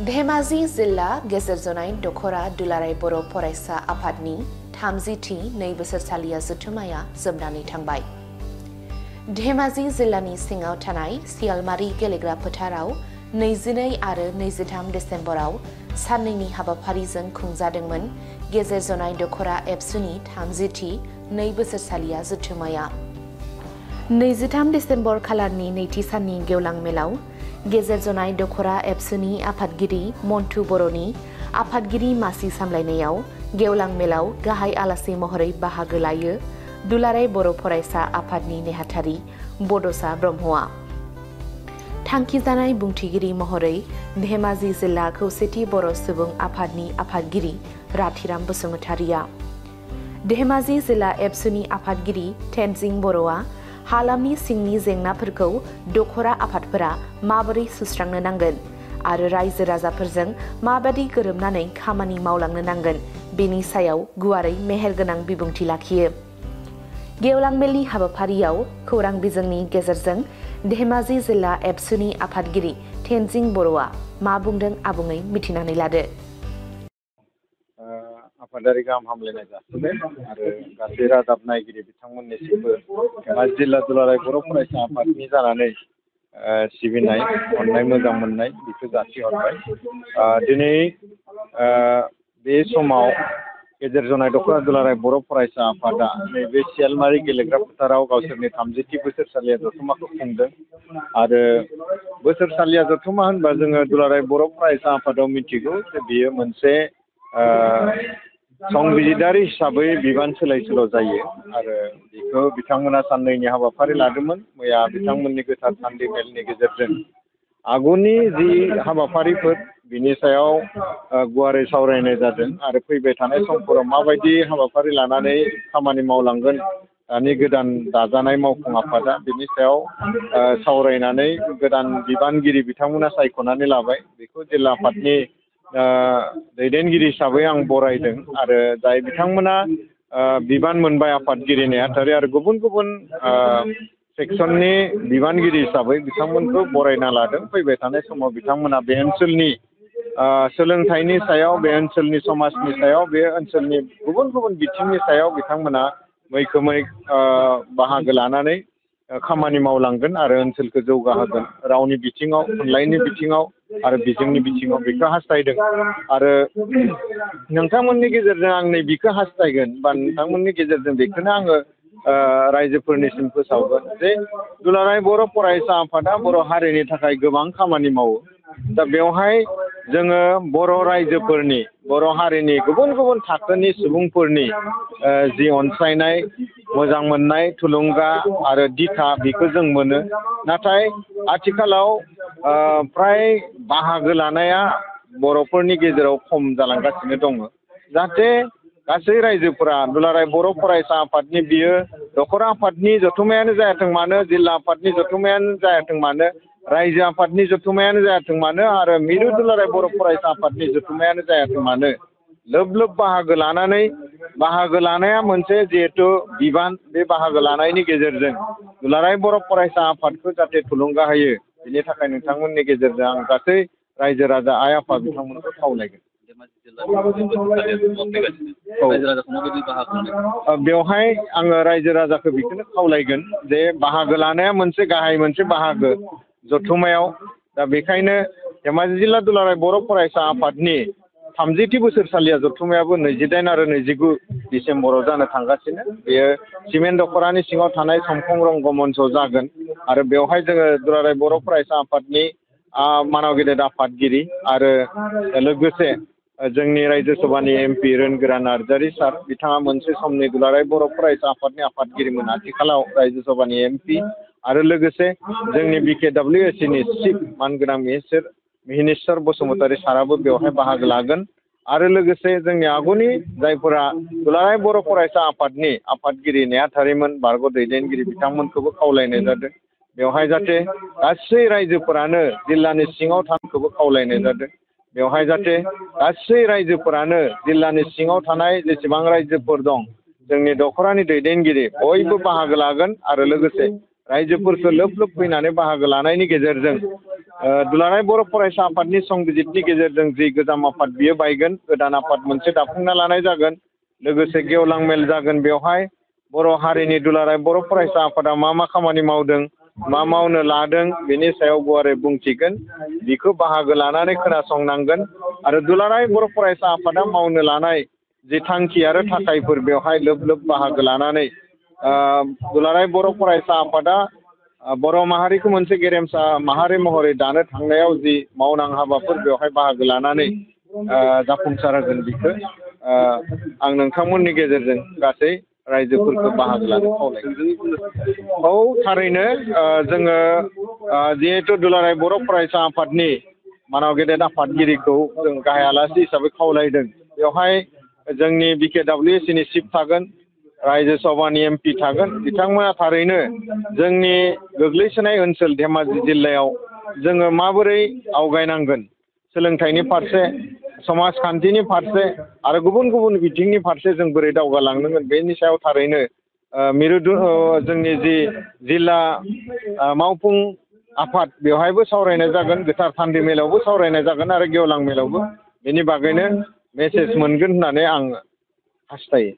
धेमाजि जिल्ला गेजेर जनाय दखरा दुलाराय बर' फरायसा आफादनि 30थि 2 बोसोरसालिया जथुमाया जोबनानै थांबाय। धेमाजि जिल्लानि सिङाव थानाय सियालमारि गेलेग्रा फोथाराव 22 आरो 23 डिसेम्बराव साननैनि हाबाफारिजों खुंजादोंमोन गेजेर जनाय दखरा एबसुनि 30थि 2 बोसोरसालिया जथुमाया। 23 डिसेम्बर खालारनि नैथि साननि गेवलां मेलाव गेजेर जनाय दखरा एबसुनि आफादगिरि मन्टु बर'नि आफादगिरि मासि सामलायनायाव गेवलां मेलाव गाहाय आलासि महरै बाहागो लायो दुलाराय बर' फरायसा आफादनि नेहाथारि बड'सा ब्रह्मआ। थांखिजानाय बुंथिगिरि महरै धेमाजि जिल्ला खौसेथि बर' सुबुं आफादनि आफादगिरि राथिराम बसुमतारिया। धेमाजि जिल्ला एबसुनि आफादगिरि टेनजिं बर'आ हालामनि सिंनि जेंनाफोरखौ दखरा आफादफोरा माबोरै सुस्रांनो नांगोन आरो रायजो राजाफोरजों माबादि गोरोबनानै खामानि मावलांनो नांगोन बेनि सायाव गुवारै मेहेरगोनां बिबुंथि लाखियो। गेवलां मेलनि हाबाफारियाव खौरां बिजोंनि गेजेरजों धेमाजि जिल्ला एबसुनि आफादगिरि टेनजिं बर'आ मा बुंदों आबुङै मिथिनानै लादो। आफादारि गाहाम हामलायनाय जासिबाय आरो गासै रादाब नायगिरि बिथांमोननिसिमबो धेमाजि जिल्ला दुलाराय बर' फरायसा आफादनि जानानै सिबिनाय अननाय मोजां मोननाय बेखौ जासिहरबाय। दिनै बे समाव गेजेर जनाय दखरा दुलाराय बर' फरायसा आफादा नैबे सियालमारि गेलेग्रा फोथाराव गावसोरनि 30थि बोसोरसालिया जथुमाखौ खुंदों आरो बोसोरसालिया जथुमा होनबा जोङो दुलाराय बर' फरायसा आफादाव मिथिगौ जे बेयो मोनसे संबिजिदारि हिसाबै बिबान सोलाय सोल' जायो आरो बेखौ बिथांमोना साननैनि हाबाफारि लादोंमोन। मैया बिथांमोननि गोथार सान्दै मेलनि गेजेरजों आगुनि जि हाबाफारिफोर बिनि सायाव गुवारै सावरायनाय जादों आरो फैबाय थानाय समफोराव माबायदि हाबाफारि लानानै खामानि मावलांगोन दानि गोदान दाजानाय मावफुं आफादा बिनि सायाव सावरायनानै गोदान बिबानगिरि बिथांमोना सायख'नानै लाबाय। बेखौ जिल्ला आफादनि दैदेनगिरि हिसाबै आं बरायदों आरो जाय बिथांमोना बिबान मोनबाय आफादगिरि नेहाथारि आरो गुबुन गुबुन सेक्सननि बिबानगिरि हिसाबै बिथांमोनखौ बरायना लादों। फैबाय थानाय समाव बिथांमोना बे ओनसोलनि सोलोंथाइनि सायाव बे ओनसोलनि समाजनि सायाव बे ओनसोलनि गुबुन गुबुन बिथिंनि सायाव बिथांमोना मैखोमै बाहागो लानानै खामानि मावलांगोन आरो ओनसोलखौ जौगाहोगोन रावनि बिथिङाव थुनलाइनि बिथिङाव आरो बिजोंनि बिथिङाव बेखौ हास्थायदों आरो नोंथांमोननि गेजेरजों आं नै बेखौ हास्थायगोन बा नोंथांमोननि गेजेरजों बेखौनो आङो रायजोफोरनिसिम फोसावगोन जे दुलाराय बर' फरायसा आफादा बर' हारिनि थाखाय गोबां खामानि मावो। दा बेवहाय जोङो बर' रायजोफोरनि बर' हारिनि गुबुन गुबुन थाखोनि सुबुंफोरनि जि अनसायनाय मोजां मोननाय थुलुंगा आरो दिथा बेखौ जों मोनो। नाथाय आथिखालाव फ्राय बाहागो लानाया बर'फोरनि गेजेराव खम जालांगासिनो दङ। जाहाथे गासै रायजोफोरा दुलाराय बर' फरायसा आफादनि बियो दखरा आफादनि जथुमायानो जायाथों मानो जिल्ला आफादनि जथुमायानो जायाथों मानो रायजो आफादनि जथुमायानो जायाथों मानो आरो मिरु दुलाराय बर' फरायसा आफादनि जथुमायानो जायाथों मानो लोब लोब बाहागो लानानै बाहागो लानाया मोनसे जिहेथु बिबान बे बाहागो लानायनि गेजेरजों दुलाराय बर' फरायसा आफादखौ जाहाथे थुलुंगा होयो बेनि थाखाय नोंथांमोननि गेजेरजों आं गासै रायजो राजा आइ आफा बिथांमोनखौ खावलायगोन। बेवहाय आङो रायजो राजाखौ बेखौनो खावलायगोन जे बाहागो लानाया मोनसे गाहाय मोनसे बाहागो जथुमायाव। दा बेखायनो धेमाजि जिल्ला दुलाराय बर' फरायसा आफादनि 30थि बोसोरसालिया जथुमायाबो 29 आरो 29 डिसेम्बराव जानो थांगासिनो। बेयो सिमेन्ट दखरानि सिङाव थानाय समखं रंग मन्च जागोन आरो बेवहाय जोङो दुलाराय बर' फरायसा आफादनि मानाव गेदेर आफादगिरि आरो लोगोसे जोंनि रायजो सभानि MP रोनगोरा नार्जारि सार बिथाङा मोनसे समनि दुलाराय बर' फरायसा आफादनि आफादगिरिमोन आथिखालाव रायजो सभानि MP आरो लोगोसे जोंनि BKWSCनि चिफ मानगोनां मिहिनेश्वर बसुमतारि साराबो बेवहाय बाहागो लागोन आरो लोगोसे जोंनि आगुनि जायफोरा दुलाराय बर' फरायसा आफादनि आफादगिरि नेहाथारिमोन बारग' दैदेनगिरि बिथांमोनखौबो खावलायनाय जादों। बेवहाय जाहाथे गासै रायजोफोरानो जिल्लानि सिङाव थानायखौबो खावलायनाय जादों। बेवहाय जाहाथे गासै रायजोफोरानो जिल्लानि सिङाव थानाय जेसेबां रायजोफोर दं जोंनि दखरानि दैदेनगिरि बयबो बाहागो लागोन आरो लोगोसे रायजोफोरखौ लोब लोब फैनानै बाहागो लानायनि गेजेरजों दुलाराय बर' फरायसा आफादनि संबिजितनि गेजेरजों जि गोजाम आफाद बियो बायगोन गोदान आफाद मोनसे दाफुंना लानाय जागोन लोगोसे गेवलां मेल जागोन बेवहाय बर' हारिनि दुलाराय बर' फरायसा आफादा मा खामानि मावदों मा मावनो लादों बेनि सायाव गुवारै बुंथिगोन बिखौ बाहागो लानानै खोनासंनांगोन आरो दुलाराय बर' फरायसा आफादा मावनो लानाय जि थांखि आरो थाथायफोर बेवहाय लोब लोब बाहागो लानानै दुलाराय बर' फरायसा आफादा बर' माहारिखौ मोनसे गेरेमसा माहारि महरै दानो थांनायाव जि मावनां हाबाफोर बेवहाय बाहागो लानानै जाफुंसार होगोन बिखौ आं नोंथांमोननि गेजेरजों गासै रायजोफोरखौ बाहागो लानो खावलायगोन। औ थारैनो जोङो जिहेथु दुलाराय बर' फरायसा आफादनि मानाव गेदेर आफादगिरिखौ जों गाहाय आलासि हिसाबै खावलायदों बेवहाय जोंनि BKWSनि चिफ थागोन रायजो सभानि MP थागोन बिथांमोना थारैनो जोंनि गोग्लैसोनाय ओनसोल धेमाजि जिल्लायाव जोङो माबोरै आवगायनांगोन सोलोंथाइनि फारसे समाजखान्थिनि फारसे आरो गुबुन गुबुन बिथिंनि फारसे जों बोरै दावगालांनांगोन बेनि सायाव थारैनो मिरुदु जोंनि जि जिल्ला मावफुं आफाद बेवहायबो सावरायनाय जागोन गोथार थान्दै मेलावबो सावरायनाय जागोन आरो गेवलां मेलावबो बेनि बागैनो मेसेज मोनगोन होननानै आं हास्थायो।